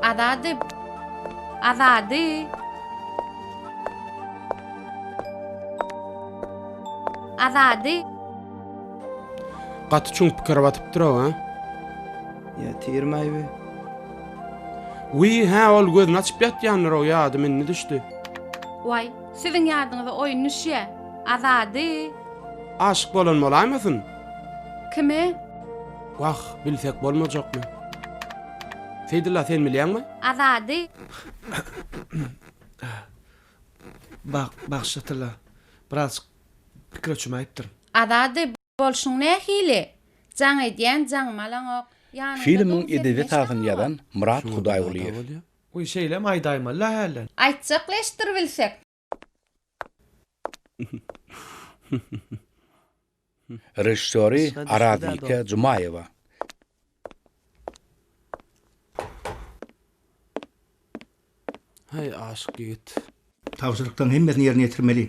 Azady. Azady. Azady. Gaty çuň pikire batypdyr-ow, a? Ýatyrmaý be. Wiý, hä, ol gözüni açyp ýatýandyr-ow, ýadym indi düşdi. Waý, siziň ýadyňyza oýun düşýä. Azady. Aşyk bolan bolaýmasyn? Kime? Wah, bilsek bolmajakmy? Seýdylla, sen bilýäňmi? Azady. Bak, bagyşla Tylla. Birazjyk pikire çümäýipdirin. Azady, bolşuň nähili? Jaň edýän, jaňymy alaňok. Ýanyňda Filmiň dur, edebi esasyny sesleşseň ýazan Myrat Şuňa bir Hudaýgulyýew. zat-a bolýa. Wiý, şeýlemi aýdaýmaly-la hälden. Aýtjak leşdiribilsek. Režissýory Yşga düşdi-dä Arazbike dost. Jumaýewa. Haý, aşyk ýigit. Tabşyryklaryň hemmesini ýerine ýetirmeli.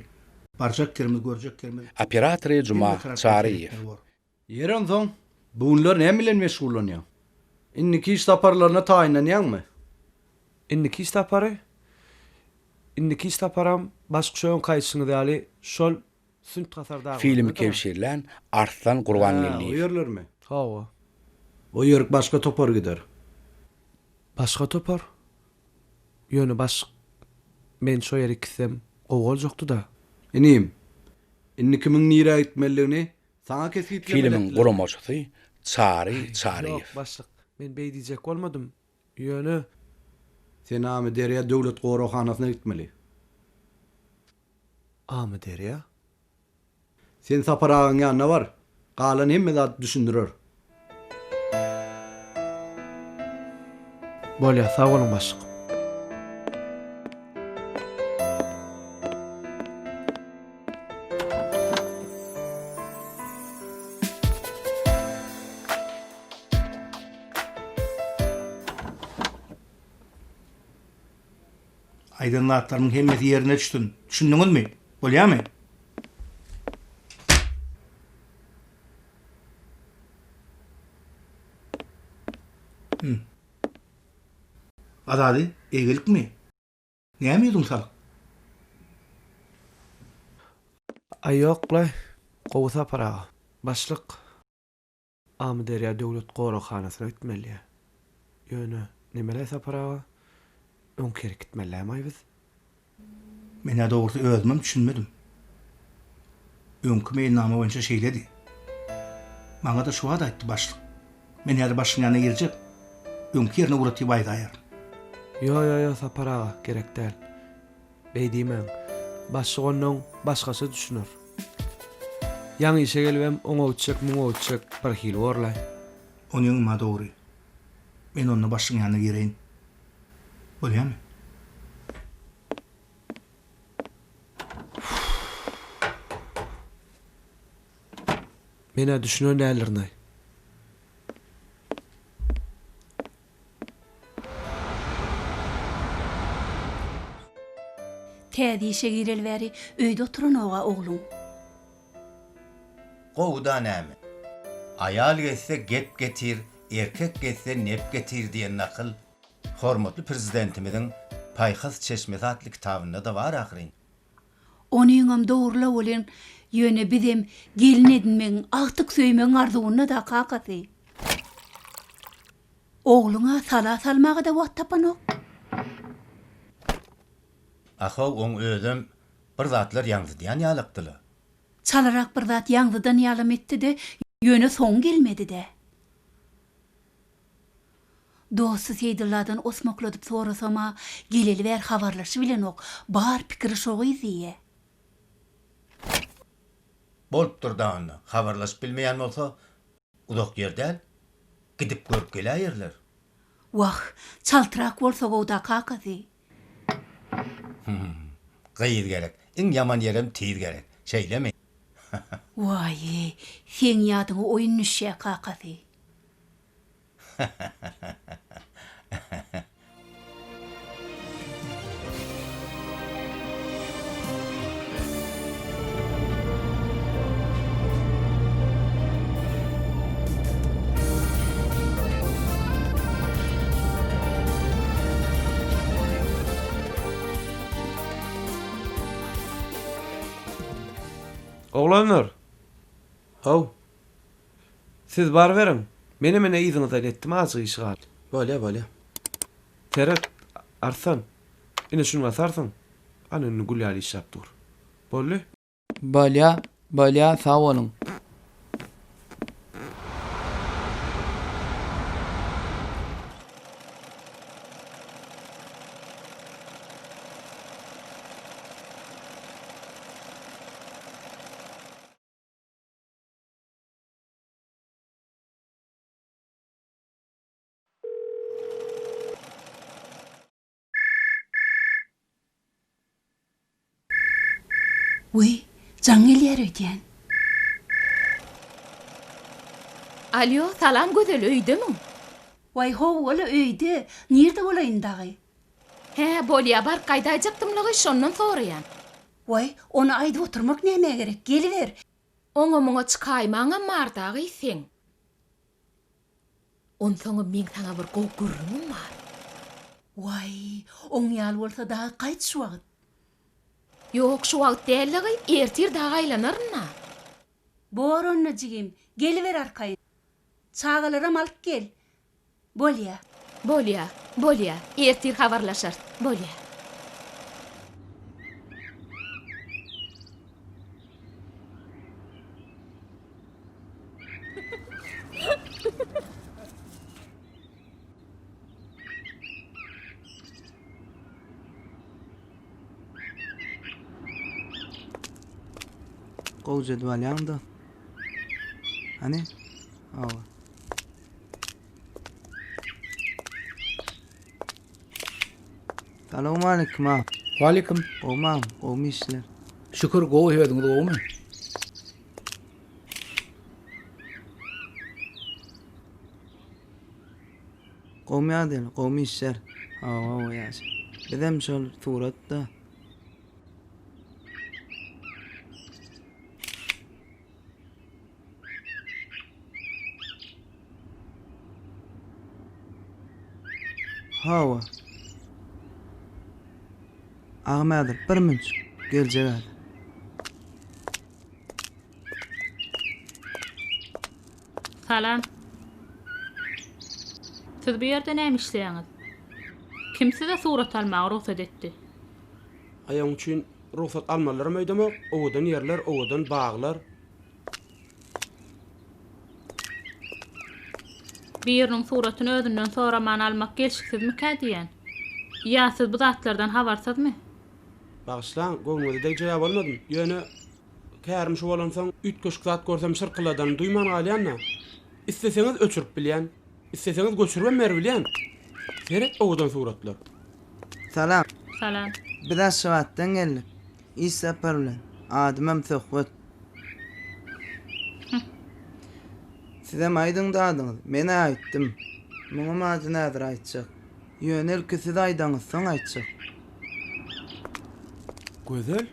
Barjak ýerimiz, görjek ýerimiz. Operatory Juma Hemme tarapdan Çaryýew. seretmeli bor. Ýeri onsoň, bu günler näme bilen meşgullanýaň? Indiki iş saparlaryna taýynlanýaňmy? Indiki iş sapary? Indiki iş saparam başky şu öňki aýdyşyňyz ýaly şol Sünt-Hasar daglaryndadyr. Filmi kebşirlän Arslan Hä, o Gurbangeldiýew. ýerlermi? Hawa. O ýerik başga topar gider. Başga topar? Ýöne başlyk, men şo ýerik gitsem gowy boljakdy-da. Inim, indi kimiň nirä gitmelidigini saňa kesgitlemeli Filmiň etdiler. guramaçysy Çary Çaryýew. Ýok, başlyk, men beý diýjek bolmadym. Ýöne. Sen Amyderýa döwlet goraghanasyna gitmeli. Amyderýa? Sen Sapar agaň ýanyna bar. Galan hemme zady düşündirer. Bolýa, sag boluň başlyk. Aýdan zatlarymyň hemmesi ýerine düşsün. Düşündiňizmi? Bolýamy? Hüm. Azady, eýgilikmi? Näme ýüzüň salyk? Aý ýok-laý, gowy Sapar aga. Başlyk. Amyderýa döwlet goraghanasyna gitmeli. Ýöne, nemeleý Sapar aga, öňki ýerik gitmeliämaý biz? Men-ä dogrusy özümem düşünmedim. Öňki meýilnama boýunça şeýledi. Maňa-da şu wagt aýtdy başlyk. Men häzir başlygyň ýanyna girjek. Öňki ýerine ugrat diýip aýdaýaryn. Ýo, ýo, ýo, Sapar aga, gerek däl. Beý diýmäň. Başlyk onnoň başgaça düşüner. Ýaňy işe gelibem oňa gitjek, muňa gitjek birhili borlaý. Onyňam-a dogry. Men onda başlygyň ýanyna gireýin. Bolýamy? Men-ä düşünen däldirin-aý. Täze işe gireli bäri öýde oturanok-a ogluň. Gowy-da näme? Aýal gezse gep getir, erkek gezse nep getir diýen nakyl hormatly Prezidentimiziň Paýhas çeşmesi atly kitabynda-da bar ahyryn. Onyňam dogry-la welin, ýöne bizem gelin edinmegiň, agtyk söýmegiň arzuwynda-da kakasy. Ogluň-a sala salmaga-da wagt tapanok. Ahow oň özem bir zatlar ýaňzydýan ýalakdy-la. Çalarak bir zat ýaňzydan ýalam etdi-de, ýöne soňy gelmedi-dä. Dosty Seýdylladan osmakladyp sorasam-a, geleli bäri habarlaşybilenok, bar pikiri şo gyz diýýä. Bolupdyr-da onda, habarlaşyp bilmeýän bolsa, uzak ýer däl, gidip görüp geläýerler. Wah, çaltrak bolsa gow-da kakasy. Hüm, gyz gerek, iň ýaman ýerem tiz gerek, şeýlemi? Waý-eý, seň ýadyňa oýun düşýä kakasy. Oglanlar! Haw. Siz baryberiň. Menem ine yzyňyzdan ýetdim azjyk işi galdy. Bolýa, bolýa. Seret, Arslan. Ine şuny basarsyň. Ana indi gül ýaly işläp dur. Boldy. Bolýa, bolýa, sag boluň. Wiý, jaň gelýär öýdýän. Alýo, salam Gözel, öýdemiň? Waý, hawa-la, öýde. Nirde bolaýyn dagy? Hä, bolýa, baryp gaýdaýjakdymlygy, şondan soraýan. Waý, ony aýdyp oturmak nämä gerek, geliber. Oňa-muňa çykaýmaňam bar dagy seň. Onsoňam meň saňa bir gowy gürrüňim bar. Waý, oň ýaly bolsa dagy gaýt şu wagt. Ýok, şu wagt däl-de gyz, ertir dagy aýlanaryn-a. Bor onda jigim, geliber arkaýyn. Çagalaram alyp gel. Bolýa. Bolýa, bolýa, ertir habarlaşarys, bolýa. Gowja edip alýaň-da. Hany? Hawa. Salowmaleýkim aga. Waleýkim. Gowmy agam? Gowmy işler? Şükür gowy özüňiz gowumy? Gowmy ýagdaýlar? Gowmy işler? Hawa hawa ýaş. Bizem şol suratda. Hawa. Agam häzir bir münçük geljek häzir. Salam. Siz bu ýerde näme işleýäňiz? Kim size surat almaga rugsat etdi? Aýagyň üçin rugsat almalydyram öýdemok. Owadan ýerler, owadan baglar. Biriniň suratyny özünden soraman almak gelşiksizmikä diýýän. Ýa siz bu zatlardan habarsyzmy? Bagyşlaň, göwnüňize degjeg-ä bolmadym. Ýöne, kärim şu bolansoň, üýtgeşik zat görsem şyrkyldadanymy duýman galýan-da. Isleseňiz öçürip bilýän. Isleseňiz göçüribem beribilýän. Seret owadan suratlar. Salam. Salam. Biz Aşgabatdan geldik. Iş sapar bilen. Adymam Söhbet. Sizem aýdyňda adyňyzy. Men-ä aýtdym. Muňam adyny häzir aýtjak. Ýöne ilki siz aýdaňyzsoň aýtjak. Gözel.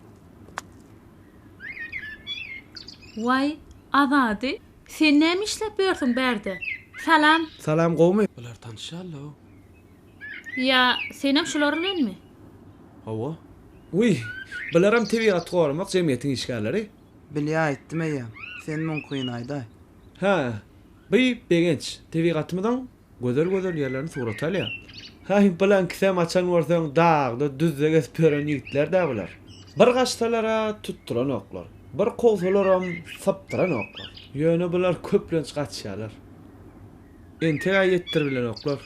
Waý, Azady, sen näme işläp ýörsüň bärde? Salam. Salam gowmy? Bular tanyşýarlar-ow. Ýa senem şular bilenmi? Hawa. Wiý, bularam tebigaty goramak jemgyýetiň işgärleri. Bilýä aýtdym eýýäm. Sen muňkyny aýdaý. Hä, by Begenç, tebigatymyzyň gözel-gözel ýerlerini surata alýar. Häý, bulaňkisem haçan görseň dagda, düzde gezip ýören ýigitler-dä bular. Bir gaçsalar-a tutduranoklar, bir kowsalaram sypdyranoklar. Ýöne bular köplenç gaçýarlar. Entek-ä ýetdiribilenoklar.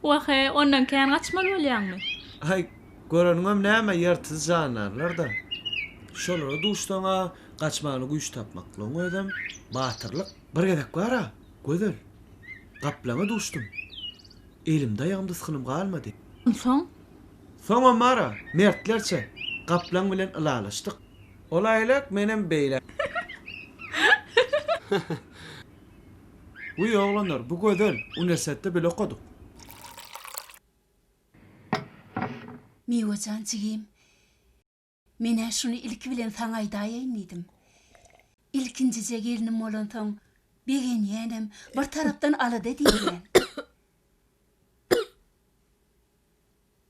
Wah-eý, ondan kän gaçmaly bolýaňmy? Aý, göreniňem näme, ýyrtyjy jandarlar-da. Şolara duşsaň-a, gaçmagyna güýç tapmaklygyň özem batyrlyk. Bir gezek bar-a, Gözel, gaplaňa duşdum. Elimde-aýagymda ysgynym galmady. Onsoň? Soňam bar-a, mertlerçe, gaplaň bilen ylalaşdyk. Ol aýlak, menem beýläk. Wiý oglanlar bu Gözel, uniwersitetde bile okadyk. Miwejan jigim, men-ä şuny ilki bilen saňa aýdaýaýyn diýdim. Ilkinjije gelnim bolansoň, begenýänem, bir tarapdan alada edýän.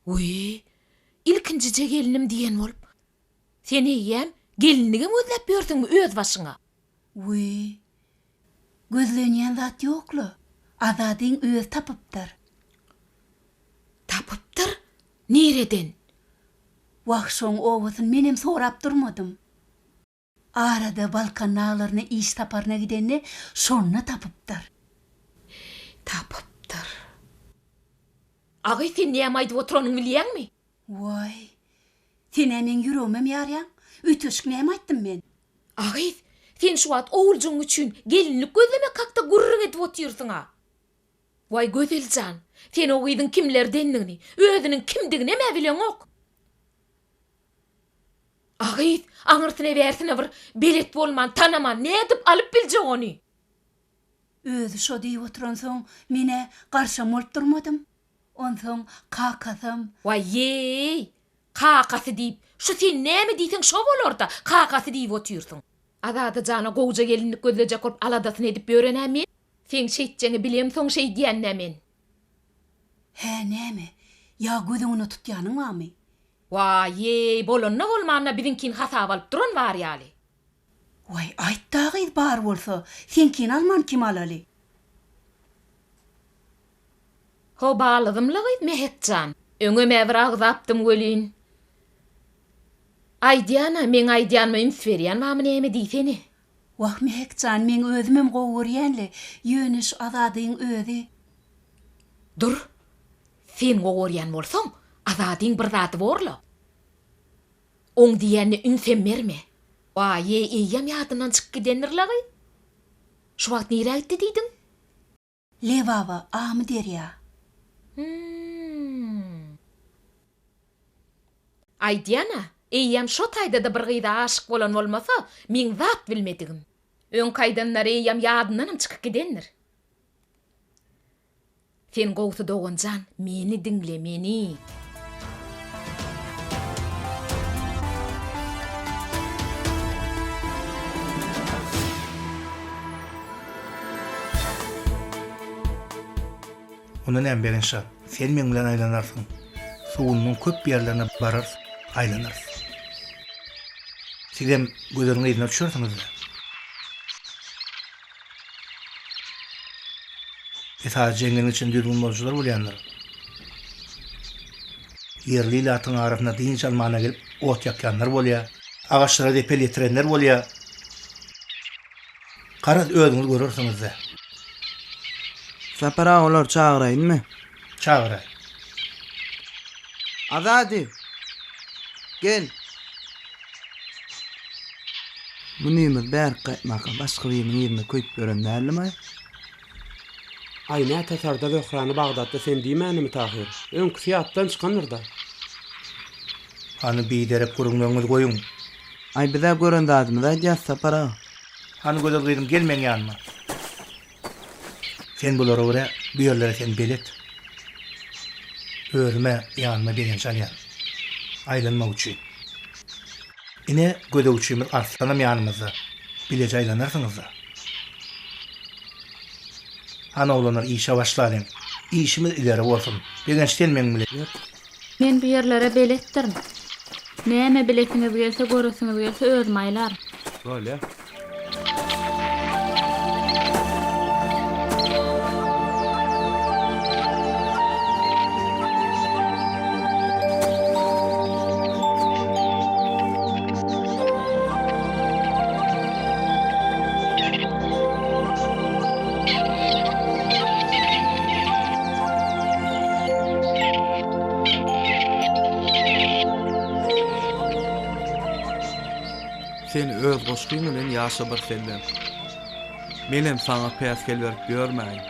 Wiý, ilkinjije gelnim diýen bolup, sen eýýäm. Gelinligem gözläp ýörsüňmi öz başyňa? Wiý, gözlenýän zat ýok-la, Azadyň özi tapypdyr. Tapypdyr? Nireden? Wah, şoň obasyny menem sorap durmadym. Arada Balkan daglaryna iş saparyna gidende şonda tapypdyr. Tapypdyr. Agy, sen näme aýdyp oturanyňy bilýäňmi? Waý, sen-ä meň ýüregimem ýarýaň. Üýtgeşik näme aýtdym men? A gyz, sen şu wagt oguljygyň üçin gelinlik gözlemek hakda gürrüň edip otyrsyň-a. Waý, Gözel jan, sen o gyzyň kimlerdendigini, özüniň kimdiginem-ä bileňok. A gyz, aňyrsyna-bärsine bir belet bolman, tanaman nädip alyp biljek ony? Özi şo diýip oturansoň, men-ä garşam bolup durmadym. Onsoň kakasam. Waý-eý! Kakasy diýip, şu sen näme diýseň şo bolar-da, kakasy diýip otyrsyň. Azada jana gowja gelinlik gözlejek bolup aladasyny edip ýören-ä men. Seň şeýtjeňi bilemsoň şeýdýän-dä men. Hä, näme, ýa göz öňüne tutýanyň barmy? Waý-eý, bolanda-bolmanda biziňkini hasaba alyp duran bar ýaly. Waý, aýt-da gyz bar bolsa, seňkini alman kim alaly? Ho balyzymly gyz Mähek jan. Öňem-ä bir agzapdym welin. Aýdýan-a, meň aýdýanyma üns berýän barmy näme diýsene. Wah, Mähek jan, meň özümem gowy görýän-le, ýöne şu Azadyň özi. Dur, sen gowy görýän bolsaň, Azadyň bir zady bor-la. Oň diýenine ünsem berme. Waý-eý, eýýäm ýadyndan çykyp gidendir-la gyz. Şu wagt nirä gitdi diýdiň? Lebaba, Amyderýa. Hüm. Aýdýan-a, eýýäm şo taýda-da bir gyza aşyk bolan bolmasa, meň zat bilmedigim. Öňki aýdanlary eýýäm ýadyndanam çykyp gidendir. Sen gowsy doganjan, meni diňle, meni. Onda näme Begenç jan, sen meň bilen aýlanarsyň. Suwunyň köp ýerlerine bararys, aýlanarys. Sizem Gözeliň yzyna düşersiňiz-dä. Esasy jeňňeliň içinde düzgün bozujylar bolýandyr. Ýerli ilatyň arasynda dynç almana gelip ot ýakýanlar bolýar. Agaçlara zeper ýetirenler bolýar. Garaz özüňiz görersiňiz-dä. Sapar aga olary çagyraýynmy? Çagyraý. Azady! Gel! Munymyz bärik gaýtmaka başga biriniň yzynda köýüp ýören däldimaý? Aý nätasarda Zöhräni Bagdatda sen diýmändimi Tahyr? Öňküsi ýatdan çykandyr-da. Hany biderek gürrüňleriňizi goýuň. Aý biz-ä gören zadymyzy aýdýas Sapar aga. Hany gözel gyzym gel meň ýanyma. Sen bulara görä bu ýerlere sen belet. Özüm-ä ýanyma Begenç alýan. Aýlanmak üçin. Ine gözegçimiz Arslanam ýanymyzda. Bileje aýlanarsyňyz-da. Hany oglanlar işe başlalyň. Işimiz ileri bolsun. Begenç sen meň bilen ýör. Men bu ýerlere beletdirin. Näme bilesiňiz gelse, göresiňiz gelse özüm aýlaryn. Bolýa. Sen öz goşgyň bilen ýaşa bir sellem. Menem saňa päsgel berip ýörmäýin.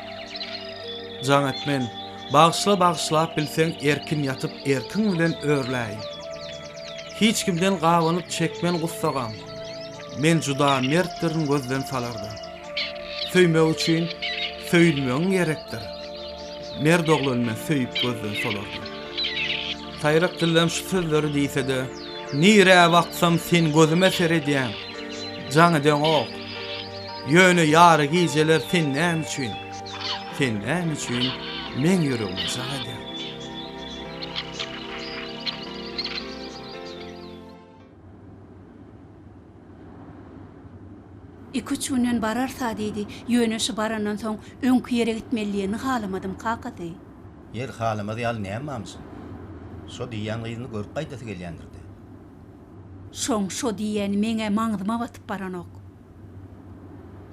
Jaň etmen, bagyşla bagyşlap bilseň erkin ýatyp erkiň bilen örläýin. Hiç kimden gabanyp çekmen gussa gam. Men juda mertdirin gözden salarda. Söýmek üçin söýülmegiň gerekdir. Mert oglan men söýüp gözden solardan. Saýrak dillem şu sözleri diýsede, Nirä baksam sen gözüme seredýäň. Jaň edeňok. Ýöne ýary gijeler sen näme üçin, sen näme üçin meň ýüregime jaň edýäň. Iküç günden bararys-a diýdi, ýöne şu barandan soň öňki ýere gitmeli diýenini halamadym kakasy. Ýer halamaz ýaly näme barmyşyn? Şo diýýän gyzyny görüp gaýdasy gelýändir-dä. Şoň şo diýýäni meň-ä maňzyma batyp baranok.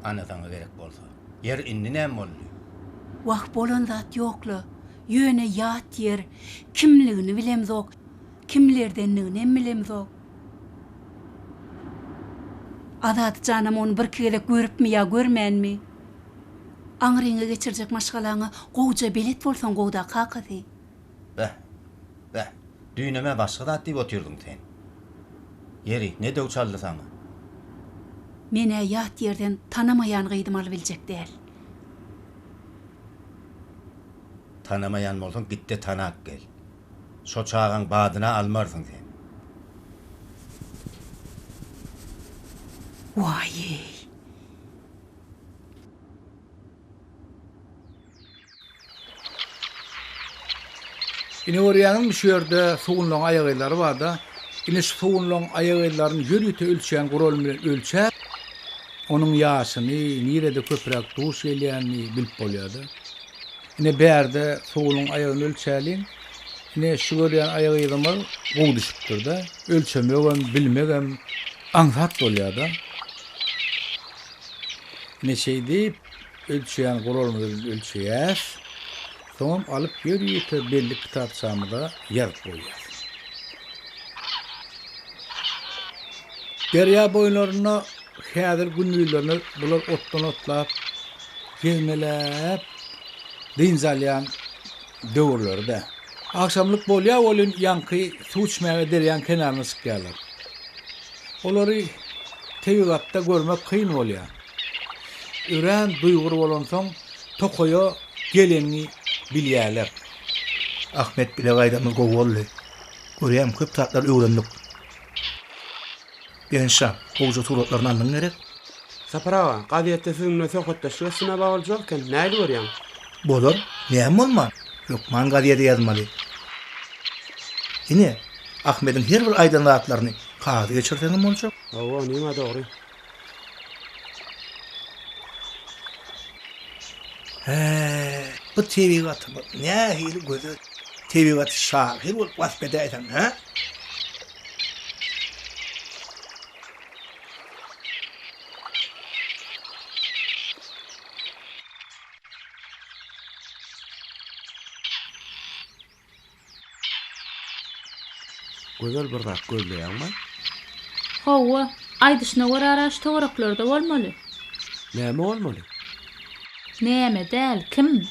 Ana saňa gerek bolsa. Ýer indi näme boldy? Wah bolan zat ýok-la. Ýöne ýat ýer. Kimligini bilemzok. Kimlerdenliginem bilemzok. Azady janam ony birki gezek görüpmi ýa görmänmi? Aňryňa geçirjek maşgalaňa gowja belet bolsaň gowda kakasy. Beh, beh, düýnem-ä başga zat diýip otyrdyň sen. Ýeri, ne döw çaldy saňa? Men-ä ýat ýerden tanamaýan gyzymy alybiljek däl. Tanamaýan bolsaň git-de tanap gel. Şo çagaň badyna almarsyň sen. Waý-eý! Ine görýäňizmi şu ýerde sugunlaň aýagyzlary barda. Ine şu sugunlaň aýagyzlaryny ýörite ölçeýän gural bilen ölçäp, onuň ýaşyny, nirede köpräk duş gelýänini bilip bolýarda. Ine bärde sugunyň aýagyny ölçäliň. Ine şu görýän aýagyzymyz gowy düşüpdir-de. Ölçemegem, bilmegem aňsat bolýar-da. Ine şeýdip ölçeýän guralymyz bilen ölçeýäs. Soňam alyp ýörite bellik kitapçamyza ýazyp goýýas. Derýa boýlarynda häzir gündizlerine bular otdan otlap, gezmeläp dynç alýan döwürleri-dä. Agşamlyk bolýar welin ýaňky suw içmäge derýaň kenaryna çykýarlar. Olary tebigatda görmek kyn bolýar. Örän duýgur bolansoň tokaýa geleniňi bilýärler. Ahmet bile gaýdanymyz gowy boldy. Görýäň köp zatlar öwrendik. Begenç jan, gowja suratlaryny aldyň gerek? Sapar aga, gazetde siziň bilen söhbetdeşlik etsem-ä boljak eken, nähili görýäň? Bolar, näme bolman? Hökman gazede ýazmaly. Ine, Ahmediň her bir aýdan zatlaryny kagyza geçirseňem boljak. Hawa, onuň-a dogry. Hä, bu tebigatymyz nähili gözel. Tebigaty şahyr bolup wasp edäýseň, hä? Gözel bir zat gözleýäňmi? Hawa, aýdyşyna görä-ä şu töwereklerde bolmaly. Näme bolmaly? Näme däl, kim?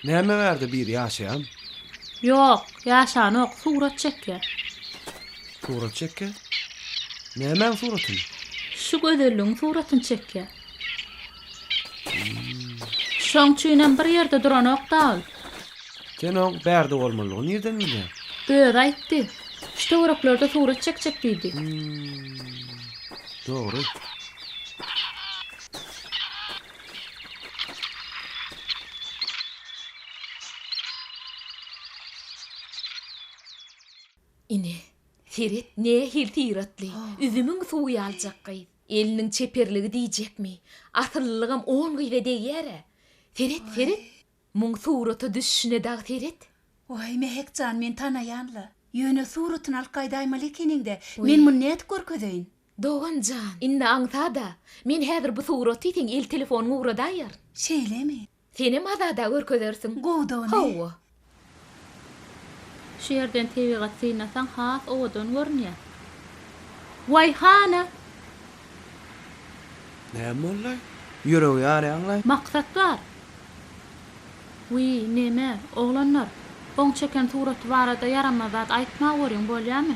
Näme bärde biri ýaşaýamy? Ýok, ýaşanok, surat çekýär. Surat çekýär? Nämäň suratyny? Şu gözelligiň suratyny çekýär. Şoň üçinem bir ýerde duranok-da ol. Sen oň bärde bolmalydygyny nirden bilýäň? Özi aýtdy. Şu töwereklerde surat çekjek diýdi. Dogry. Ine, seret, nähili syratly, üzümiň suwy ýaljak gyz. Eliniň çeperligi diýjekmi, asyllylygam on gyza degýär-ä. Seret, seret, muň surata düşüşine dagy seret. Waý, Mähek jan, men tanaýan-la. Ýöne suratyny alyp gaýdaýmaly ekeniň-dä. Men muny nädip görkezeýin? Dogan jan, indi aňsad-a. Men häzir bu suraty seň el telefonyňa ugradaýaryn. Şeýlemi? Senem Azada görkezersiň. Gowy dogany. Hawa. Şu ýerden tebigat synlasaň has owadan görünýär. Waý hana! Näme boldy? Ýüregi ýarýaňlaý. Maksat bar. Wiý, neme, oglanlar, oň çeken suraty barada ýaramaz zat aýtmaweriň, bolýamy?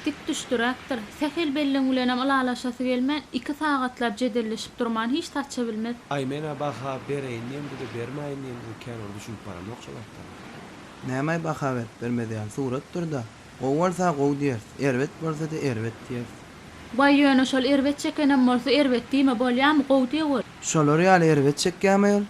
Dik düşdüräkdir. Sähel belliň bilenem ylalaşasy gelmän, iki sagatlap jedelleşip durman hiç zatça bilmez. Aý men-ä baha bereýin diýemde-de bermäýin diýemde-de kän bir düşünip baramok şo zatlara. Nämaý baha berip bermez ýaly suratdyr-da. Gowy bolsa gowy diýeris, erbet bolsa-da erbet diýeris. Waý ýöne şol erbet çekenem bolsa erbet diýme bolýamy gowy diýeweri. Şolar ýaly erbet çekýämi ol?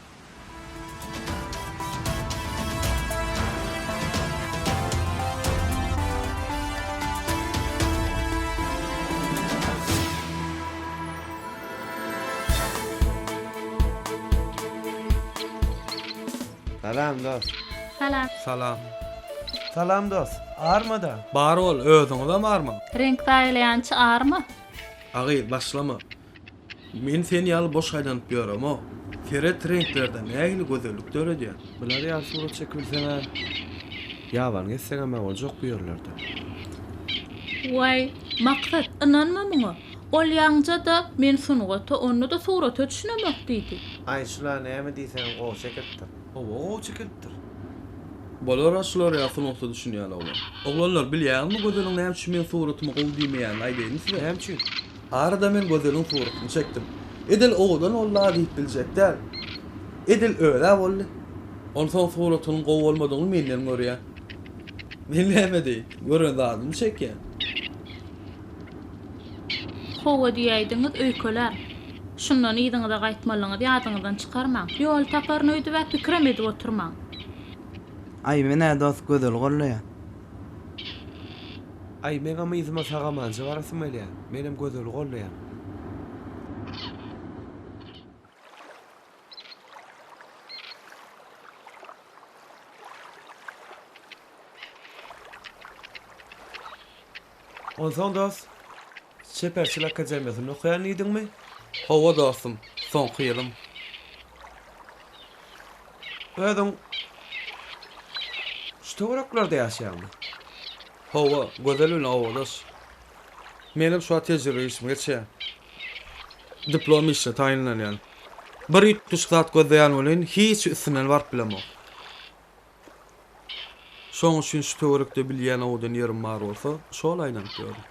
Salam dost. Salam. Salam. Salam dost. Arma-da. Bar bol, özüňizem armaň. Reňk zaýalaýançy arma. A gyz, başlama. Men sen ýaly boş aýlanyp ýöremok. Seret reňklerde nähili gözellik döredýän. Bular ýaly surat çekibilseň-ä, ýabany gezseňem-ä boljak bu ýerlerde. Waý, Maksat, ynanma muňa. Ol ýaňja-da men sungata, onda-da surata düşünemok diýdi. Aý, şula näme diýseňem gowy çekilipdir. Hawa, gowy çekilipdir. Bolar-a şular ýaly sungata düşünýän oglan. Oglanlar, bilýäňizmi Gözeliň näme üçin meň suratymy gowy diýmeýänini aýdaýynmy size? Näme üçin? Arada men Gözeliň suratyny çekdim. Edil owadan boldy-a diýip biljek däl. Edil öz-ä boldy. Onsoň suratynyň gowy bolmadygyny menden görýä. Men näme diýin, gören zadymy çekýän. Hawa diýäýdiňiz, öýkelär. Şundan yzyňyza gaýtmalyňyzy ýadyňyzdan çykarmaň. Ýol taparyn öýdüb-ä pikirem edip oturmaň. Aý, men-ä dost Gözeli gollaýan. Aý, meňem yzyma sag-amanja barasym gelýär. Menem Gözeli gollaýan. Onsoň dost, çeperçilik akademiýasynda okaýan diýdiňmi? Hawa dostum, soňky ýylym. Özüň şu töwereklerde ýaşaýaňmy? Hawa, Gözel bilen obadaş. Menem şu wagt tejribe işimi geçýän. Diplom işine taýynlanýan. Bir üýtgeşik zat gözleýän welin, hiç üstünden baryp bilemok. Şoň üçin şu töwerekde bilýän owadan ýerim bar bolsa, şol aýlanyp ýörün.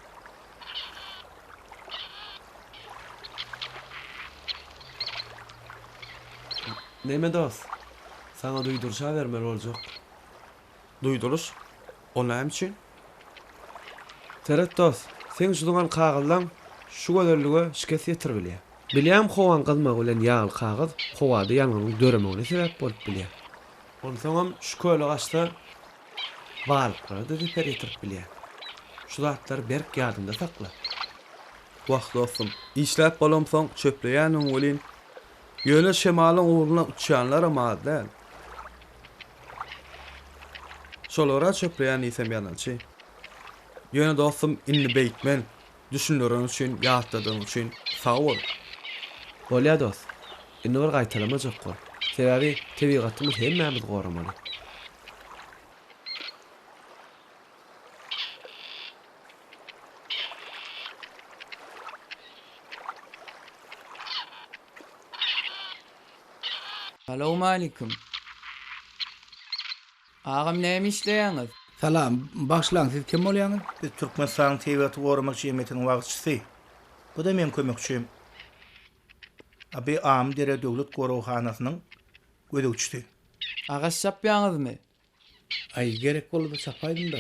Neme dost, saňa duýduryş-a bermeli boljak. Duýduryş? O näme üçin? Seret dost, seň şu zyňan kagyzlaň şu gözellige şikes ýetiribilýär. Bilýäňmi howaň gyzmagy bilen ýagly kagyz howada ýangynyň döremegine sebäp bolup bilýär. Onsoňam şu köle gaçsa balyklara-da zeper ýetirip bilýär. Şu zatlary berk ýadyňda sakla. Wah dostum, işläp bolamsoň çöpleýänim welin, ýöne şemalyň ugruna uçýanlaram az däl. Şolara çöpleýän diýsem ýalançy. Ýöne dostum indi beýtmen, düşündiren üçin, ýatladygyň üçin sag bol. Bolýa dost. Indi bir gaýtalamajak bol. Sebäbi tebigatymyz hemmämiz goramaly. Salowmalikim. Agam näme işleýäňiz? Salam, bagyşlaň siz kim bolýaňyz? Biz Türkmenistanyň Tebigaty goramak jemgyýetiniň wagyzçysy. Bu-da meň kömekçim. A bi Amydere döwlet goraghanasynyň gözegçisi. Agaç çapýaňyzmy? Aý, gerek boldy-da çapaýdym-da.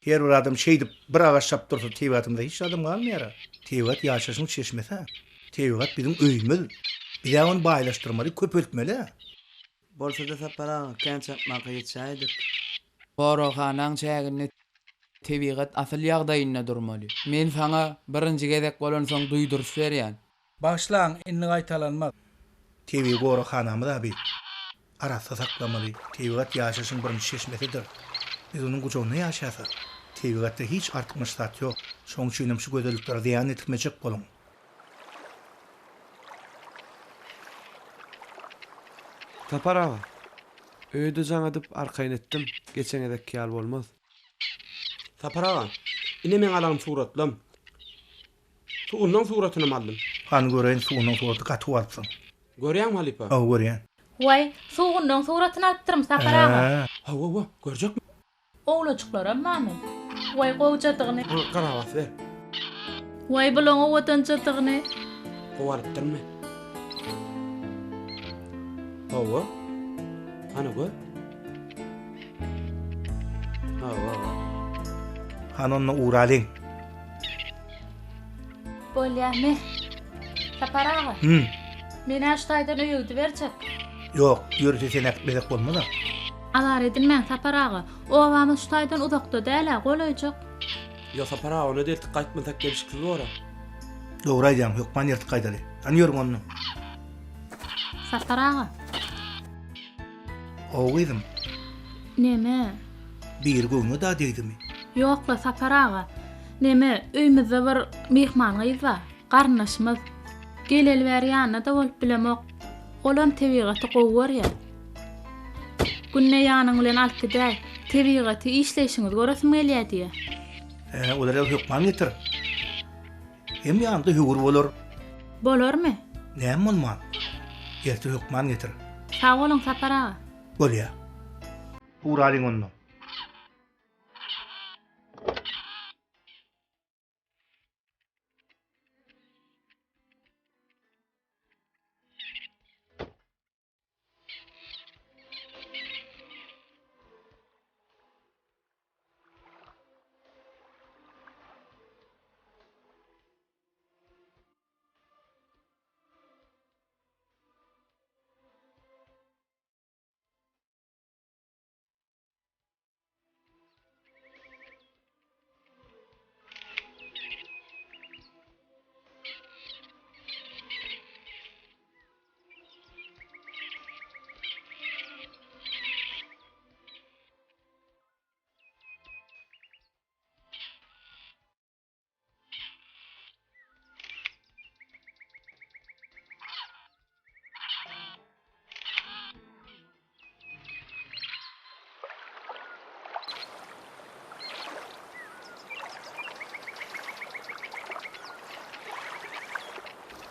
Her bir adam şeýdip bir agaç çapyp dursa tebigatymyzda hiç zadam galmaýar-a. Tebigat ýaşaýşyň çeşmesi-ä. Tebigat biziň öýümiz. Biz-ä ony baýlaşdyrmaly, köpeltmeli-ä. Bolsa-da Sapar aga, kän çapmaka ýetişäýdik. Goraghanaň çäginde tebigat asyl ýagdaýynda durmaly. Men saňa birinji gezek bolansoň duýduryş berýän. Bagyşlaň, indi gaýtalanmaz. Tebigy goraghanamyz-a bi. Arassa saklamaly. Tebigat ýaşaýşyň birinji çeşmesidir. Biz onuň gujagynda ýaşaýas-a. Tebigatda hiç artykmaç zat ýok. Şonuň üçinem şu gözelliklere zyýan ýetirmejek boluň. Sapar aga, öýde jaň edip arkaýyn etdim, geçen gezekki ýaly bolmaz. Sapar aga, ine meň alan suratlam. Sugunlaň suratynam aldym. Hany göreýin sugunlaň suraty gaty gowy alypsyň. Görýäňmi halypa? Hawa görýän. Waý, sugunlaň suratyny alypdyryn Sapar aga. Hä. Hawa hawa, görjekmi? Owlajyklaram barmy? Waý gowjadygyny. Maňa garabas ber. Waý bulaň owadanjadygyny. Gowy alypdyrynmy? Hawa. Hany gör. Hawa hawa. Hany onda ugralyň. Bolýa me. Sapar aga. Hüm. Men-ä şu taýdan öýe gidiberjek. Ýok, ýörite seni äkitmesek bolmaz-a. Azar edinmäň, Sapar aga. Obamyz şu taýdan uzakda däl-ä, golaýjak. Ýok, Sapar aga, onda-da eltip gaýtmasak gelşiksiz bor-a. Dogry aýdýaň, hökman eltip gaýdaly. Hany ýörüň onda. Sapar aga. Hawa gyzym. Neme? Biri göwnüňe da degdimi? Ýok-la, Sapar aga. Neme, öýmüzde bir myhman gyz bar. Garyndaşymyz. Geleli bäri ýanynda-da bolup bilemok. Olam tebigaty gowy görýär. Günde ýanyň bilen alyp gidäý. Tebigaty, işleýşiňizi göresim gelýär diýýär. Hä, olar ýaly hökman getir. Hem ýanyňda höwür bolar. Bolarmy? Näme bolman? Ertir hökman getir. Sag boluň, Sapar aga. Bolýa. Ugralyň onda.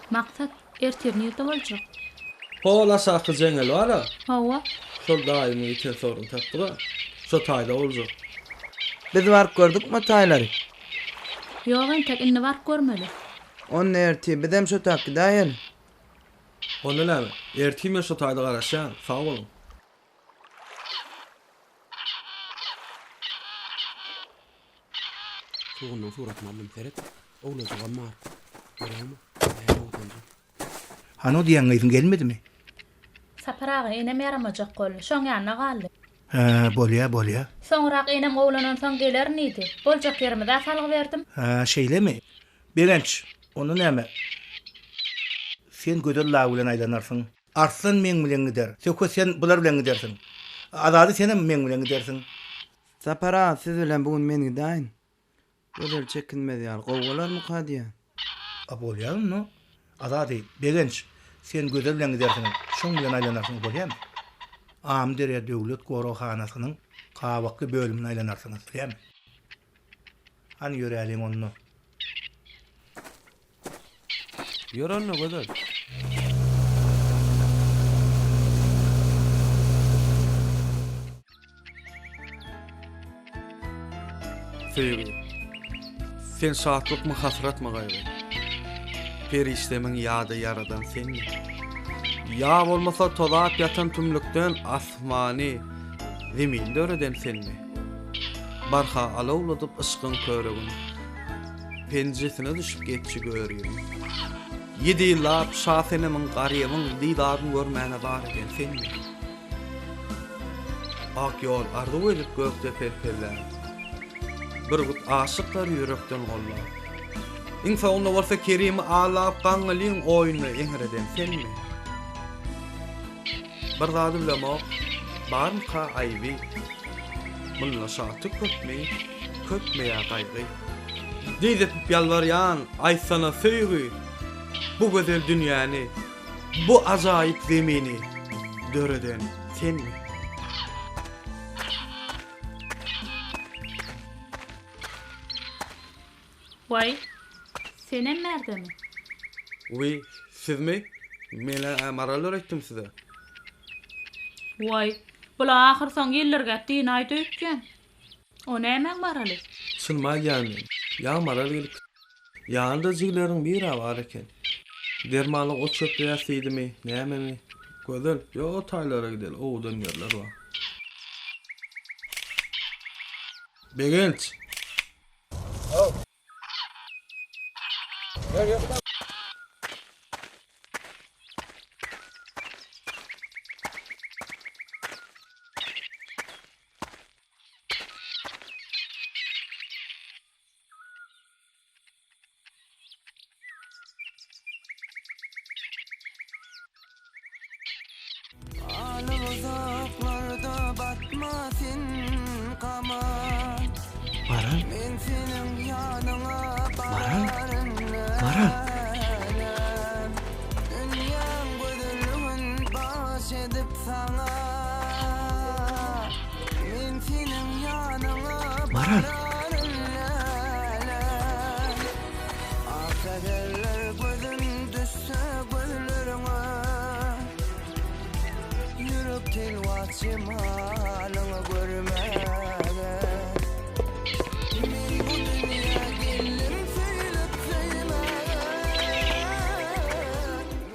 Maksat, ertir nirde boljak? Hol aşaky jeňňel bar-a. Hawa. Şol daýymyň ýiten sygryny tapdyk-a. Şo taýda boljak. Biz baryp gördükmi o taýlary? Ýok entek, indi baryp görmeli. Onda ertir bizem şo tak gidäýeli. Onda näme, ertir men şo taýda garaşýan, sag boluň. Sugundan suratyny aldym seret. Owlajygam bar. Görýäňmi? Nähili owadanjyk. Hany o diýen gyzyň gelmedimi? Sapar aga enem ýaramajak boldy. Şoň ýanyna galdy. Hä, bolýa, bolýa. Soňrak enem gowulanansoň gelerin diýdi. Boljak ýerimiz-ä salgy berdim. Hä, şeýlemi? Begenç, onda näme? Sen Gözel dagy bilen aýlanarsyň. Arslan meň bilen gider. Söhbet sen bular bilen gidersiň. Azady senem meň bilen gidersiň. Sapar aga siz bilen bu gün men gidäýin. Gözel çekinmez ýaly gowy bolarmyka diýýän. A bolýar onda. Azady, Begenç, sen Gözel bilen gidersiňiz. Şoň bilen aýlanarsyňyz bolýamy? Amyderýa döwlet goraghanasynyň gabakly bölümine aýlanarsyňyz, bolýamy? Hany ýöräliň onda. Ýör onda Gözel. Söýgi. Sen şatlykmy hasratmy gaýgy? Perişdemiň ýa-da ýaradan senmi? Ýa bolmasa tozap ýatan tümlükden asmany, zemini döreden senmi? Barha alawladyp yşkyň körügin. Penjesine düşüp geçdi görgim. Ýedi ýyllap Şasenemiň, Garybyň didaryn görmäne zar eden senmi? Ak ýol arzuw edip gökde pel-pellän, Bürgüt aşyklary ýürekden gollap. Iň soňunda bolsa Kerimi aldap Gaňňalyň oýnuna eňreden senmi? Bir zady bilemok, barmyka aýby? Munda şatlyk köpmi, köpmi ýa gaýgy? Dyz epip ýalbarýan, aýtsana söýgi, Bu gözel dünýäni, bu ajaýyp zemini döreden senmi? Waý, senem bärdemi? Wiý, sizmi? Men-ä Maral öwretdim size. Waý, bula ahyrsoň ýeldirgäp dynaýdy öýtýän. O nämäň Maraly? Çynymy aýdýan men. Ýa Maral gelip Ýanynda jigileriň bir-ä bar eken. Dermanlyk ot çöpleýäs diýdimi, nämemi? Gözel, ýok o taýlara gideli, owadan ýerler bar. Begenç! Maral? Maral? Maral? Maral?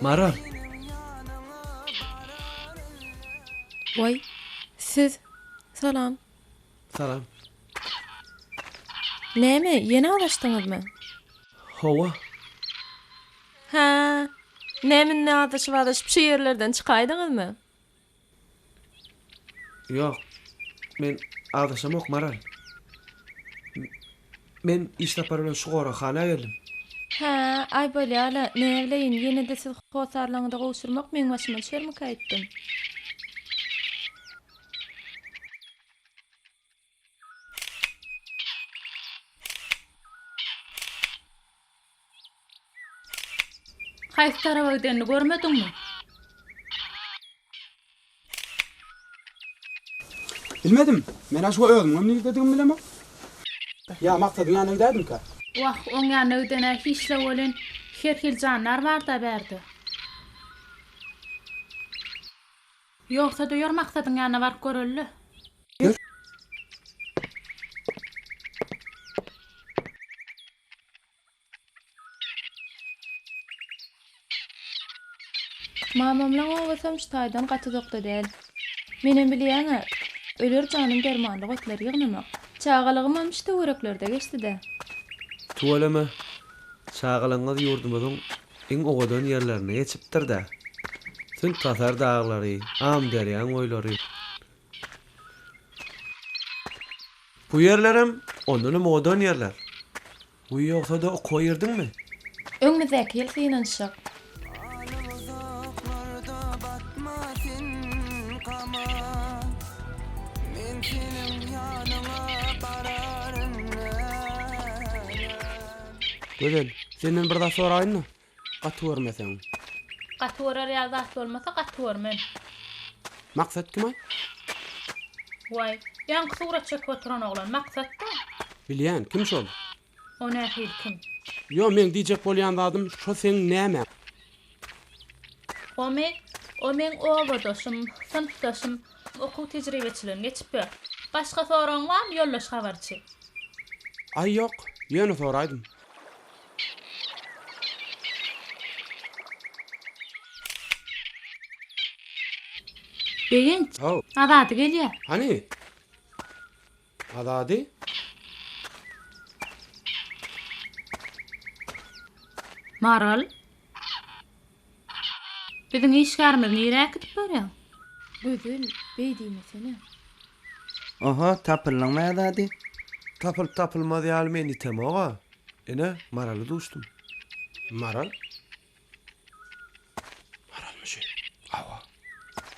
Maral. Waý, siz. Salam. Salam. Näme, ýene azaşdyňyzmy? Hawa. Hä, näme indi azaşyp-azaşyp şu ýerlerden çykaýdyňyzmy? Ýok, men azaşamok, Maral. Men iş sapary bilen şu goraghana geldim. Hä, aý bolýa-la, näbileýin, ýene-de siz hossarlaryňyza gowşurmak meň başyma düşermikä öýtdüm. Haýsy taraba gidenini görmediňmi? Bilmedim. Men-ä şu özümiňem nirdedigimi bilemok. Ýa Maksadyň ýanyna gidäýdimkä? Wah, oň ýanyna giden-ä hiç-le welin, her hili jandar bar-da bärde. Ýogsa-da ýör Maksadyň ýanyna baryp göreli-le. Ýör. Mamamlaň obasam şu taýdan gaty uzakda däl. Menem bilýäň-ä, öler janym dermanlyk otlary ýygnamak. Çagalygymam şu töwereklerde geçdi-dä. Tüweleme, çagalygyňyz ýurdumyzyň iň owadan ýerlerinde geçipdir-dä. Sünt-Hasar daglary, Amyderýaň boýlary. Bu ýerlerem ondanam owadan ýerler. Wiý ýogsa-da okuwa girdiňmi? Öňümizdäki ýyl synanyşjak. Gözel, senden bir zat soraýyn-da, gaty görmeseň. Gaty görer ýaly zat bolmasa gaty görmen. Maksat kim-aý? Waý, ýaňky surat çekip oturan oglan Maksat-da. Bilýän, kim şol? O nähili kim? Ýo, meň diýjek bolýan zadym şo seň nämäň? O men, o meň obadaşym, synpdaşym, okuw tejribeçiligini geçip ýör. Başga soragyň barmy, ýoldaş habarçy? Aý ýok, ýöne soraýdym. Begenç, Haw. Azady gelýär. Hany? Azady? Maral. Biziň işgärimizi nirä äkidip barýaň? Gözel, beý diýmesene. Oho, tapyldyňmy Azady? Tapylyp tapylmaz ýaly men ýitemog-a. Ine, Marala duşdum. Maral? Maralmy şu? Hawa.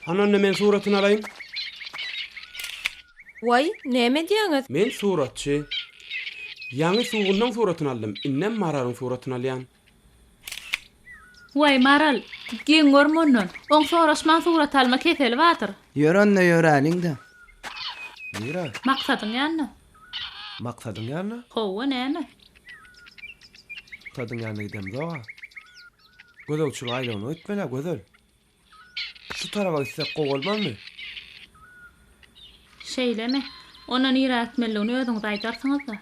Hany onda men suratyny alaýyn. Waý, näme edýäňiz? Men suratçy. Ýaňy Sugunlaň suratyny aldym, indem Maralyň suratyny alýan. Waý, Maral, geň görme ondan. Oň soraşman surat alma keseli bardyr. Ýör onda ýöräliň-dä. Nirä? Maksadyň ýanyna. Maksadyň ýanyna? Hawa, näme? Maksadyň ýanyna gidemzog-a. Gözegçilik aýlawyna gitmeli-ä, Gözel. Şu taraba gitsek gowy bolmazmy? Şeýlemi? Onda nirä gitmelidigini özüňiz aýdarsyňyz-da.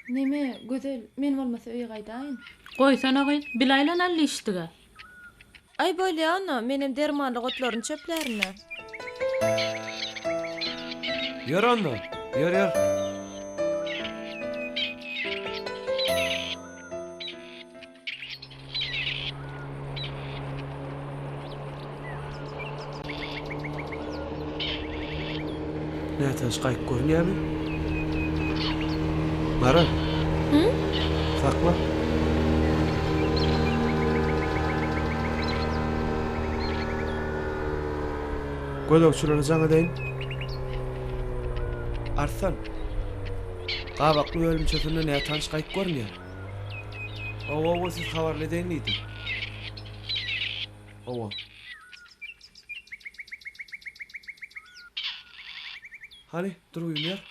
Neme, Gözel, men bolmasa öýe gaýdaýyn. Goýsana gyz, bile aýlanaly diýişdik-ä. Aý bolýa onda, menem dermanlyk otlaryny çöplärin-ä. Ýör onda, ýör, ýör. Nätanyş gaýyk görünýärmi? Maral. Hü? Sakla. Gözegçilere jaň edeýin. Arslan. Gabakly bölümçesinde nätanyş gaýyk görünýär. Hawa, hawa, sizi habarly edeýin diýdim. Hawa. Hany, durgyny ber.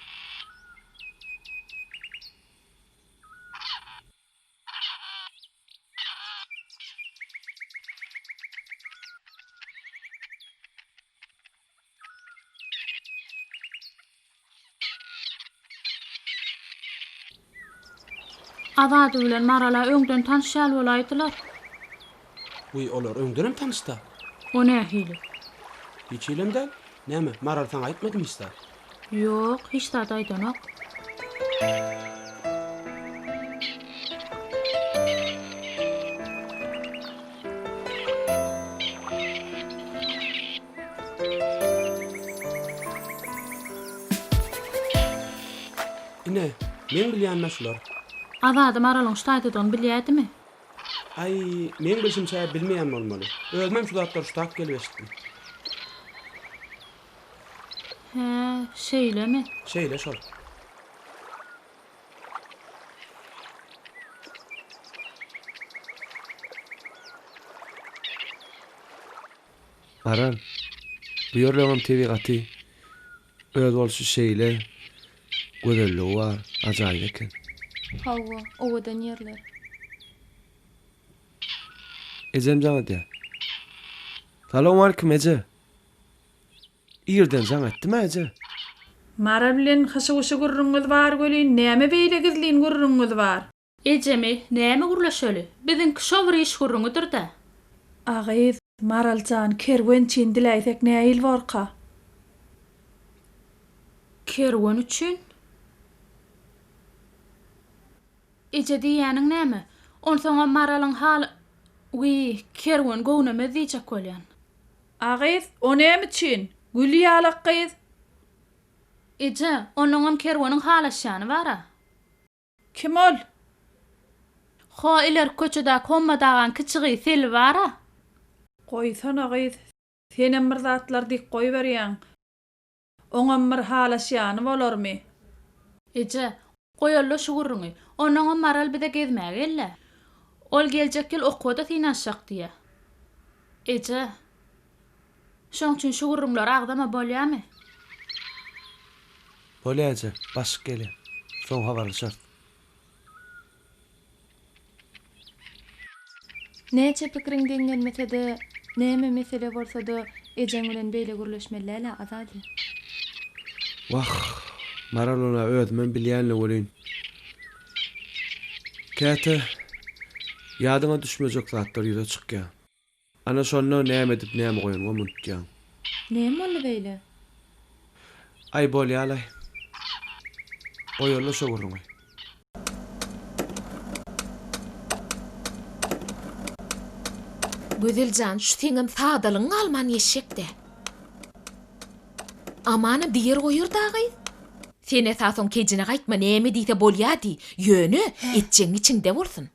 Azady bilen Maral-a öňden tanyş ýaly bolaýdylar. Wiý, olar öňdenem tanyş-da. O nähili? Hiç hilem däl. Näme, Maral saňa aýtmadymy hiç zat? Ýok, hiç zat aýdanok. Ine, meň bilýänim-ä şular. Azady Maralyň şu taýdadygyny bilýädimi? Aý, meň bilşimçe bilmeýän bolmaly. Özümem şu zatlary şu tak gelip eşitdim. Hä, şeýlemi? Şeýle şol. Maral, bu ýerleňem tebigaty öz bolşy şeýle gözelligi bar, ajaýyp eken. Hawa, owadan ýerler. Ejem jaň edýär. Salowmalikim eje. Irden jaň etdim-ä eje. Maral bilen hyşy-wyşy gürrüňiňiz bar welin, näme beýle gizlin gürrüňiňiz bar? Ejemi, näme gürleşeli? Biziňki şo bir iş gürrüňidir-dä. A gyz, Maral jan, kerwen üçin diläýsek nähili borka? Kerwen üçin? Eje diýýäniň näme? Onsoňam Maralyň haly Wiý, kerwen göwnemez diýjek bolýan. A gyz, o näme üçin? Gül ýalak gyz. Eje, onuňam kerweniň halaşýany bar-a. Kim ol? Ho, ilerki köçedäki Hommat agaň kiçi gyzy Selbi bar-a. Goýsana gyz, senem bir zatlar diýip goýberýäň. Oňam bir halaşýany bolarmy? Eje, goýaly-la şu gürrüňi. Onnoňam Maral bize gezmäge gel-dä. Ol geljek ýyl okuwa-da synanyşjak diýýä. Eje, şoň üçin şu gürrüňleri agzama bolýamy? Bolýa eje, başlyk gelýär. Soň habarlaşarys. Näçe pikiriň deň gelmese-de, näme mesele bolsa-da ejeň bilen beýle gürleşmeli däl-ä, Azady. Wah, Maral ol-a özümem bilýän-le welin, käte ýadyňa düşmejek zatlar ýüze çykýar. Ana şonda näme edip näme goýanyňam unutýaň. Näme boldy beýle? Aý bolýalaý. Goýaly şo gürrüňi. Gözel jan şu seňem sadalygyň galman geçjekdä. Amanam diýer goýar-da gyz. Sen esasoň kejine gaýtma näme diýse bolýa diý, ýöne etjegiň içiňde bolsun.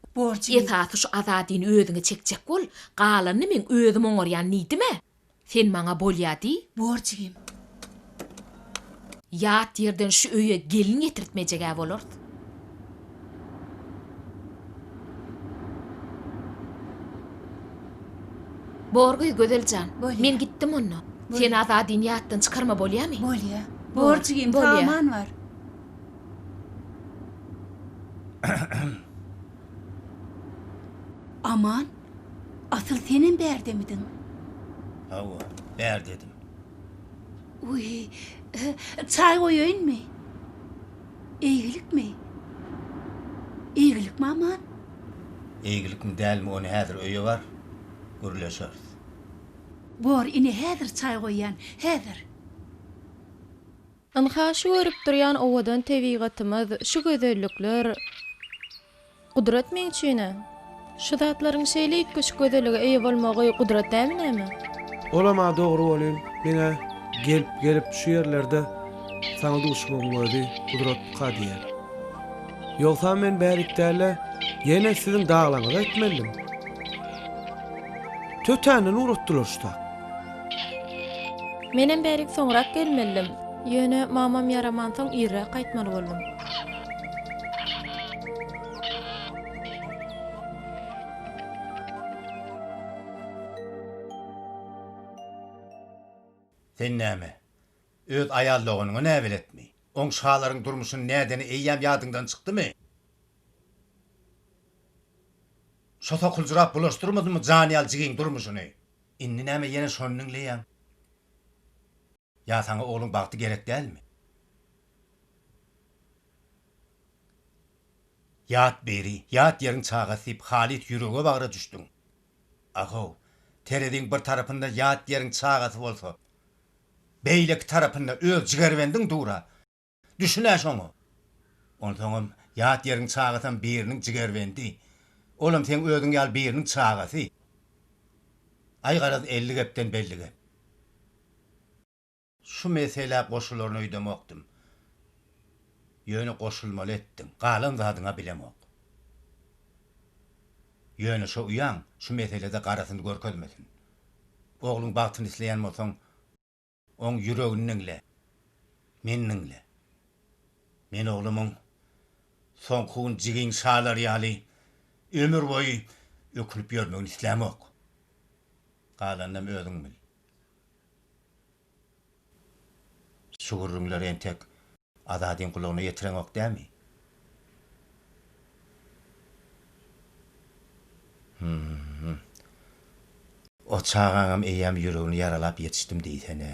Esasy şu Azadyny özüňe çekjek bol, galanyny meň özüm oňarýan diýdim-ä. Sen maňa bolýa diý. Bor jigim. Ýat ýerden şu öýe gelin getirtmejeg-ä bolarys. Bor gyz Gözel jan. Men gitdim onda. Sen Azadyny ýatdan çykarma bolýamy? Bolýa. Bor jigim sag-aman bar. Aman, asyl senem bärdemidiň? Hawa, bärdedim. Wiý, çaý goýaýynmy? Eýgilikmi? Eýgilikmi, Aman? Eýgilikmi dälmi ony häzir öýe bar, gürleşeris. Bor, ine häzir çaý goýýan, häzir. Ynha, şu görüp durýan owadan tebigatymyz, şu gözellikler gudrat meň üçin-ä. Şu zatlaryň şeýle üýtgeşik gözellige eýe bolmagy gudrat dälmi näme? Olam-a dogry welin, meň-ä gelip-gelip şu ýerlerde saňa duşmagyň özi gudratmyka diýýän. Ýogsam men bärik däl-de, ýene siziň daglaryňyza gitmelidim. Tötänden ugratdylar şu tak. Menem bärik soňrak gelmelidim. Ýöne mamam ýaramansoň irräk gaýtmaly boldum. Sen näme, öz aýal doganyňa näbeletmi? Oň şalaryň durmuşyny nädeni eýýäm ýadyňdan çykdymy? Şo sokuljyrap bulaşdyrmadymy jan ýaly jigiň durmuşyny? Indi näme ýene şony diňleýäň? Ýa saňa ogluň bagty gerek dälmi? Ýat biri, ýat ýeriň çagasy diýip halys ýürege-bagra düşdüň. Ahow, tereziň bir tarapynda ýat ýeriň çagasy bolsa, beýleki tarapynda öz jigerbendiň dur-a. Düşün-ä şoňa. Onsoňam ýat ýeriň çagasam biriniň jigerbendi. Olam seň özüň ýaly biriniň çagasy. Aý garaz 50 gepden belli gep. Şu meselä goşularyn öýdemokdym. Ýöne goşulmaly etdiň. Galan zadyň-a bilemok. Ýöne şo uýaň şu meselede garasyny görkezmesin. Ogluň bagtyny isleýän bolsaň, oň ýüregini diňle. Meni diňle. Men oglumyň soňky gün jigiň şalar ýaly ömür boýy ökünip ýörmegini islämok. Galanynam özüň bil. Şu gürrüňleri entek Azadyň gulagyna ýetireňok dämi? Hüm. O çagaňam eýýäm ýüregini ýaralap ýetişdim diýsene.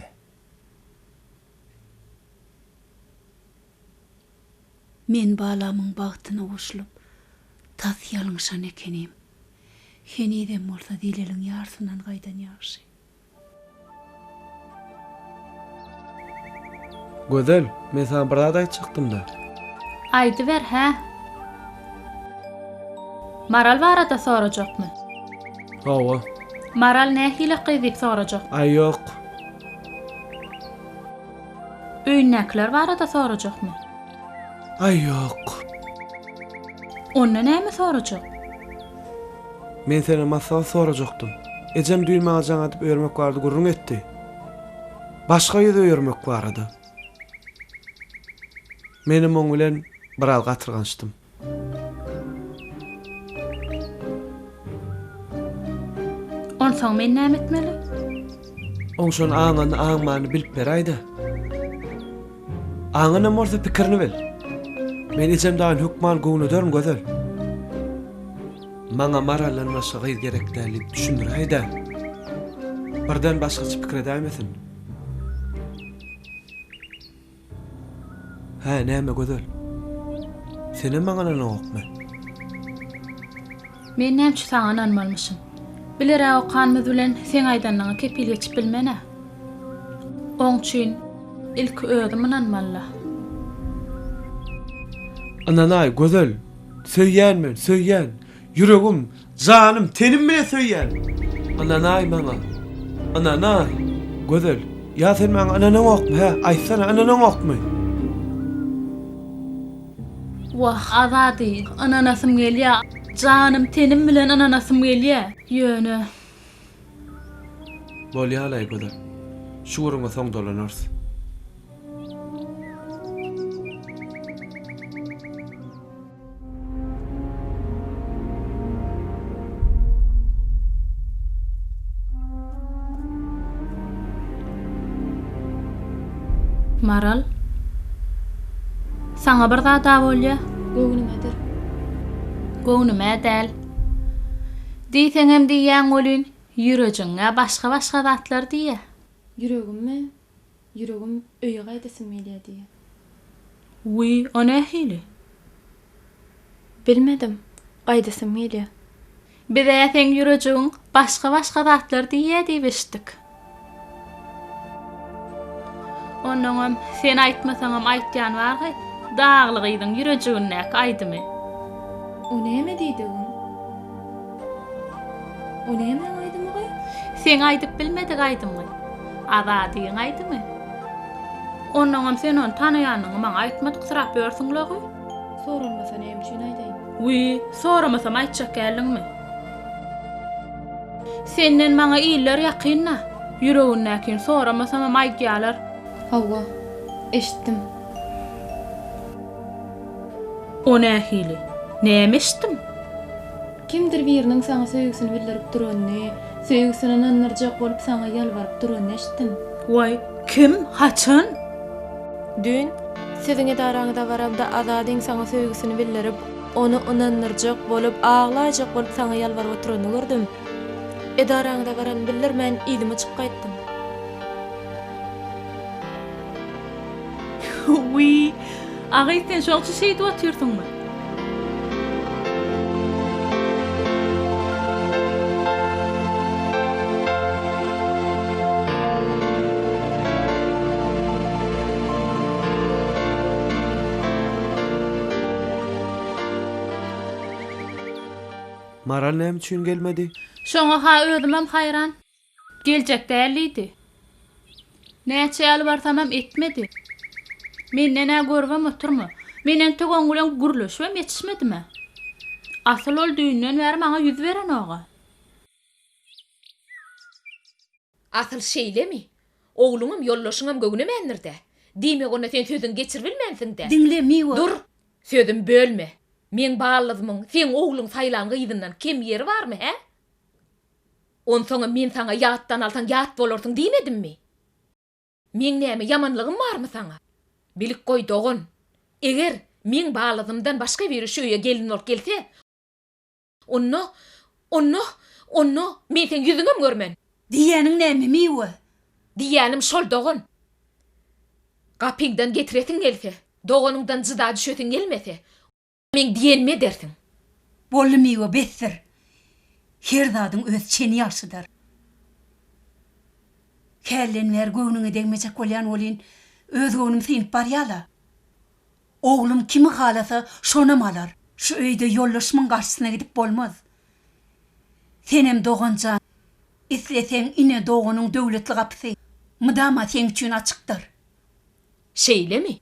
Men balamyň bagtyna goşulyp, tas ýalňyşan ekenim. Henizem bolsa zeleliň ýarsyndan gaýdan ýagşy. Gözel, men saňa bir zat aýtjakdym-da. Aýdyber, hä? Maral barada sorajakmy? Hawa. Maral nähili gyz diýip sorajak? Aý, ýok. Öýündäkiler barada sorajakmy? Aý, ýok. Onda näme sorajak? Men senden maslahat sorajakdym. Ejem düýn maňa jaň edip öýermek barada gürrüň etdi. Başga gyz öýermek barada. Menem oň bilen biraz gatyrganyşdym. Onsoň men näme etmeli? Oň şony aňanyny aňmanyny bilip beräý-dä. Aňanam bolsa pikirini bil. Men ejem dagyny hökman göwnederin Gözel. Maňa Maraldan başga gyz gerek däl diýip düşündiräý-dä. Birden başgaça pikir edäýmesin. Hä, näme Gözel? Senem maňa ynanaňokmy? Men näme üçin saňa ynanmalymyşym? Bileräk okanymyz bilen seň aýdanyňa kepil geçip bilmen-ä. Oň üçin ilki özüm ynanmaly-la. Ynanaý, Gözel! Söýýän men, söýýän. Ýüregim, janym, tenim bilen söýýän. Ynanaý maňa. Ynanaý. Gözel, ýa sen maňa ynanaňokmy, hä? Aýtsana, ynanaňokmy? Wah, Azady, ynanasym gelýä. Janym, tenim bilen ynanasym gelýä. Ýöne. Bolýa-laý, Gözel. Şu gürrüňe soň dolanarys. Maral. Saňa bir zad-a bolýa. Göwnümedir. Göwnüm-ä däl. Diýseňem diýýäň welin, ýürejiň-ä başga-başga zatlar diýýä. Ýüregimmi? Ýüregim öýe gaýdasym gelýär diýýär. Wiý, o nähili? Bilmedim. Gaýdasym gelýär. Biz-ä seň ýürejigiň başga-başga zatlar diýýär diýip eşitdik. Onnoňam sen aýtmasaňam aýtýan bar gyz, dagly gyzyň ýürejigindäki aýdymy. O näme diýdigiň? O nämäň aýdymy gyz? Seň aýdyp bilmedik aýdymyň. Azadyň aýdymy. Onnoňam sen ony tanaýanyňy maňa aýtmadyksyrap ýörsüň-le gyz. Soralmasa näme üçin aýdaýyn? Wiý, soramasam aýtjak däldiňmi? Senden maňa iller ýakyn-da. Ýüregindäkini soramasamam aýdýalar. Hawa, eşitdim. O nähili? Näme eşitdiň? Kimdir biriniň saňa söýgüsini bildirip duranyny, söýgüsini ynandyrjak bolup saňa ýalbaryp duranyny eşitdim. Waý, kim? Haçan? Düýn, siziň edaraňyza baramda Azadyň saňa söýgüsini bildirip, ony ynandyrjak bolup, aglaýjak bolup saňa ýalbaryp oturanyny gördüm. Edaraňyza baranymy bildirmän, yzyma çykyp gaýtdym. Wiý, a gyz sen şoň üçin şeýdip otyrsyňmy? Maral näme üçin gelmedi? Şoňa-ha özümem haýran. Geljek däl diýdi. Näçe ýalbarsamam etmedi. Menden-ä görübem oturma. Men entek oň bilen gürleşibem ýetişmedim-ä. Asyl ol düýnden bäri maňa ýüz berenog-a. Asyl şeýlemi? Ogluňam, ýoldaşyňam göwnemändir-dä. Diýmek onda sen sözüňi geçiribilmänsiň-dä? Diňle, Miwe. Dur! Sözümi bölme. Meň ballyzymyň seň ogluň saýlan gyzyndan kem ýeri barmy, hä? Onsoňam men saňa ýatdan alsaň ýat bolarsyň diýmedimmi? Meň näme ýamanlygym barmy saňa? Bilip goý, dogan, eger meň balyzymdan başga biri şu öýe gelin bolup gelse, onda, onda, onda men seň ýüzüňem görmen. Diýýäniň näme, Miwe? Diýýänim şol, dogan. Gapyňdan getiresiň gelse, doganyňdan jyda düşesiň gelmese, Meň diýenimi edersiň. Boldy Miwe besdir. Her zadyň öz çeni ýagşydyr. Hälden bäri göwnüňe degmejek bolýan welin, öz göwnüm synyp barýa-la. Oglum kimi halasa, şonam alar. Şu öýde ýoldaşymyň garşysyna gidip bolmaz. Senem dogan jan, isleseň ine doganyň döwletli gapysy mydama seň üçin açykdyr. Şeýlemi?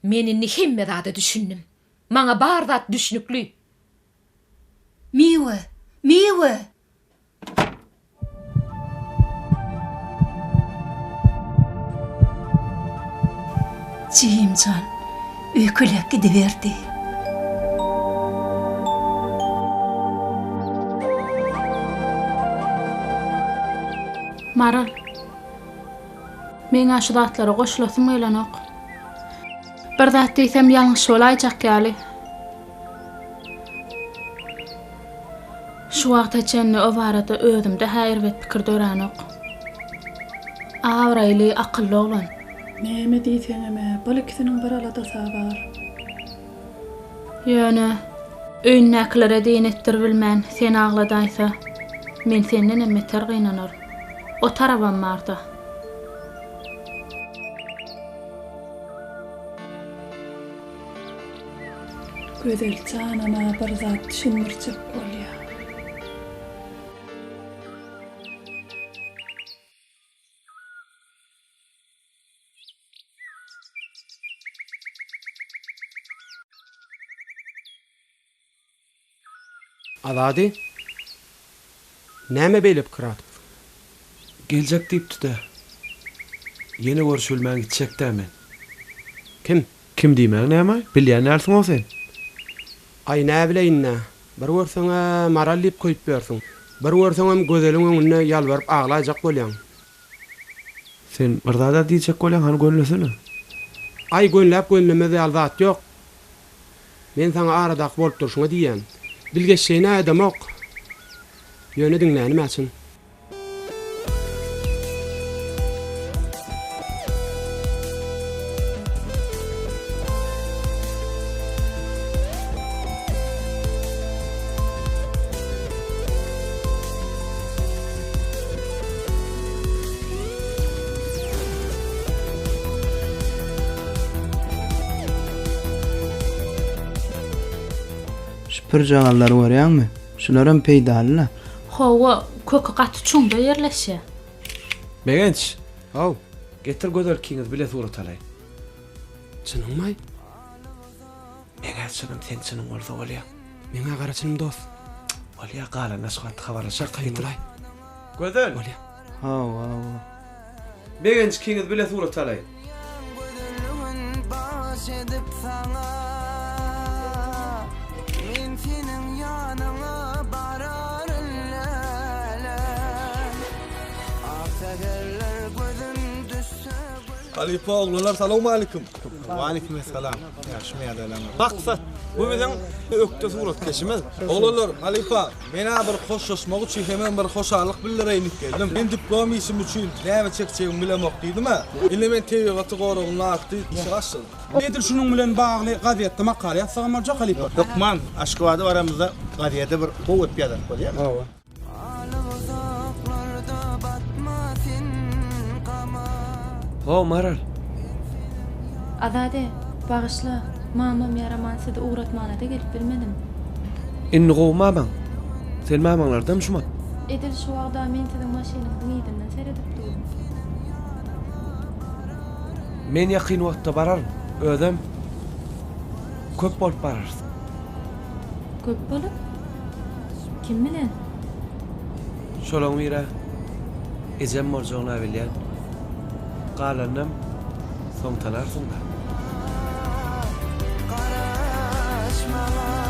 Men indi hemme zada düşündim. Maňa bar zat düşnükli. Miwe! Miwe! Jigim jan, öýkeläp gidiberdi. Maral. Meň-ä şu zatlara goşulasym gelenok. Bir zat diýsem ýalňyş bolaýjak ýaly. Şu wagta çenli o barada özümde-hä erbet pikir döränok. Abraýly, akylly oglan. Näme diýseňem-ä, bul ikisiniň bir aladasy-a bar. Ýöne, öýündäkilere diýen etdiribilmän seni agladaýsa, men sendenem beter gynanaryn. O tarabam bar-da. Gözel janam-a bir zat düşündirjek bolýa. Azady, näme beýle pikir atypsyň? Geljek diýipdi-dä. Ýene görüşilmän gitjek-dä men. Kim? Kim diýmäň näme-aý? Bilýän dälsiň-ow sen. Aý, näbileýin-dä. Bir görseň-ä Maral diýip köýüp ýörsüň. Bir görseňem Gözeliň öňünde ýalbaryp aglaýjak bolýaň. Sen bir zad-a diýjek bolýaň, hany gönlesene. Aý, gönläp-gönlemez ýaly zat ýok. Men saňa aradaky bolup durşuňa diýýän. Bilgeşleýin-ä edemok. Ýöne diňlänim-ä çyn. Şu pürjagazlary görýäňmi? Şularam peýdaly-la. Hawa, köki gaty çuňda ýerleşýär. Begenç! Haw! Getir Gözel ikiňiz bile surat alaýyn. Çynyňmaý? Meň-ä çynym, seň çynyň bolsa bolýa. Meň-ä gara çynym dost. Bolýa, galanyna şu wagt habarlaşarys. Arkaýyn bolaý. Gözel! Bolýa. Hawa, hawa. Begenç ikiňiz bile surat alaýyn. Bagyş edip saňa Men seniň ýanyňa bararyn läle Ak säherler gözüm düşse Halypa oglanlar salowmalikim. Waleýkim essalam. Ýagşymy ýagdaýlaryňyz? Maksat, bu biziň ökde suratkeşimiz. Oglanlar, halypa, men-ä bir hoşlaşmak üçin hemem bir hoşallyk bildireýin diýip geldim. Men diplom işim üçin näme çekjegimi bilemok diýdim-ä. Indi men tebigaty goragynda atly işe başladym. Edil şunuň bilen bagly gazetde makala ýazsagam boljak, halypa. Hökman, Aşgabada baramyzda gazede bir gowy edip ýazarys, bolýamy? Hawa. How, Maral. Azade, bagyşla, mamam ýaraman sizi ugratmana-da gelip bilmedim. Indi gowy mamaň. Sen mamaňlardamy şumat? Edil şu wagda men siziň maşynyňyzyň yzyndan seredip durun. Men ýakyn wagtda bararyn. Özem köp bolup bararys. Köp bolup? Kim bilen? Şolaň birä ejem boljagyna bilýän. Galanynam soň tanarsyň-da. Garaş maňa.